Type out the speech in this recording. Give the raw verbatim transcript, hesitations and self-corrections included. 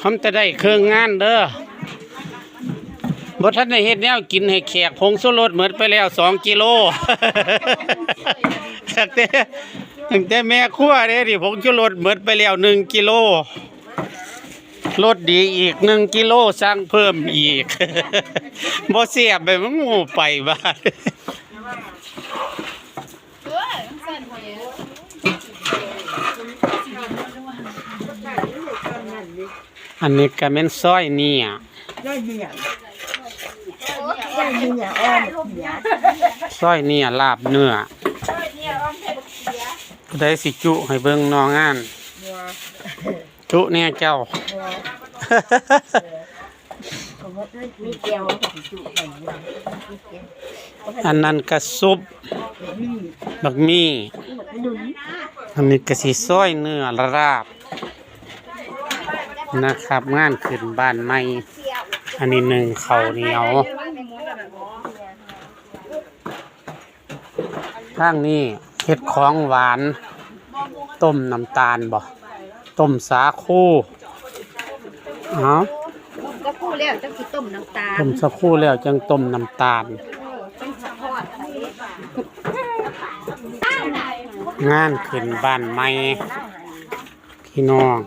ทำแต่ได้เครื่องงานเด้อ บ่ทันได้เฮ็ดแนวกินให้แขก ผงชูรสหมดไปแล้วสองกิโล ตั้งแต่ ตั้งแต่แม่ครัวเด้นี่ ผงชูรสหมดไปแล้วหนึ่งกิโล รสดีอีกหนึ่งกิโล สั่งเพิ่มอีก บ่แซ่บไปมันงูไปบ้าน อันนี้ก็แม่นซอยเนี่ย ได้เบียร์ได้เบียร์อ้อมเบียร์ ซอยเนี่ยลาบเนื้อ ได้สิจุให้เบิ่งน้องงาน จุเนี่ยเจ้า อันนั้นกระซุบบักมี่ อันนี้กระสีซอยเนื้อลาบนะครับ งานขึ้นบ้านใหม่ อันนี้หนึ่งข้าวเหนียว ทางนี้เฮ็ดของหวาน ต้มน้ำตาลบ่ ต้มสาคู เอา ต้มสาคูแล้วจังสิต้มน้ำตาล ต้มสาคูแล้วจังต้มน้ำตาล เออ เป็นสะพอด งานขึ้นบ้านใหม่ พี่น้อง